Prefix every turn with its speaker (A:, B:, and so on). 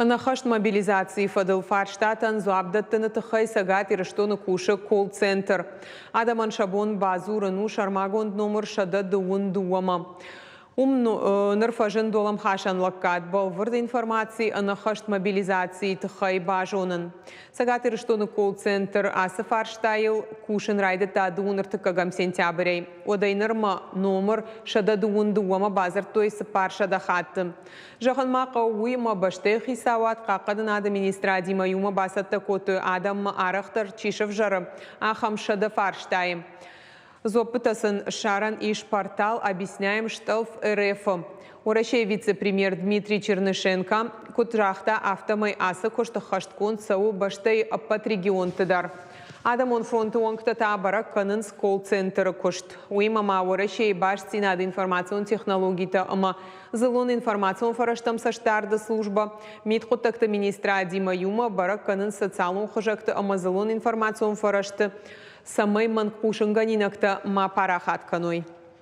A: Ӕнӕххӕст мобилизацийы фӕдыл фарстатӕн дзуапп дӕттыны тыххӕй Цӕгат Ирыстоны кусы колл-центр. Адӕмӕн сӕ бон бадзурын у сӕрмагонд номыр 122-мӕ. Уым ныр фӕзынд уӕлӕмхасӕн лӕггад, бӕлвырд информаци ӕнӕххӕст мобилизацийы тыххӕй базонын. Цӕгат Ирыстоны колл-центр ацы фарстайыл кусын райдыдта дыууын ӕртыккӕгӕм сентябрӕй. Уӕдӕй нырмӕ номыр 122-мӕ бадзырдтой 400 хатты. Зӕгъын ма хъӕуы уый, ӕмӕ бӕстӕйы хицауад Хъахъхъӕнынады министрадимӕ иумӕ бацӕттӕ кодтой адӕммӕ арӕхдӕр чи сӕвзӕры, ахӕм 100 фарстайы. Дзуӕппытӕ сын ссарӕн ис портал Объясняем стъӕлф РФ-ы. Уӕрӕсейы вице-премьер Дмитрий Чернышенко куыд загъта, афтӕмӕй ацы куыст ӕххӕстгонд цӕуы бӕстӕйы ӕппӕт регионты дӕр. Адӕмон фронты уӕнгтӕ та бӕрӕг кӕнынц колл-центры куыст. Уыимӕ ма Уӕрӕсейы бастдзинады информацион технологитӕ ӕмӕ Дзыллон информацион фӕрӕзтӕм цӕстдарды службӕ, мидхъуыддӕгты министрадимӕ иумӕ бӕрӕг кӕнынц социалон хызӕгты ӕмӕ дзыллон информацион фӕрӕзты, цӕмӕй мӕнг хъусынгӕнинӕгтӕ ма парахат кӕной.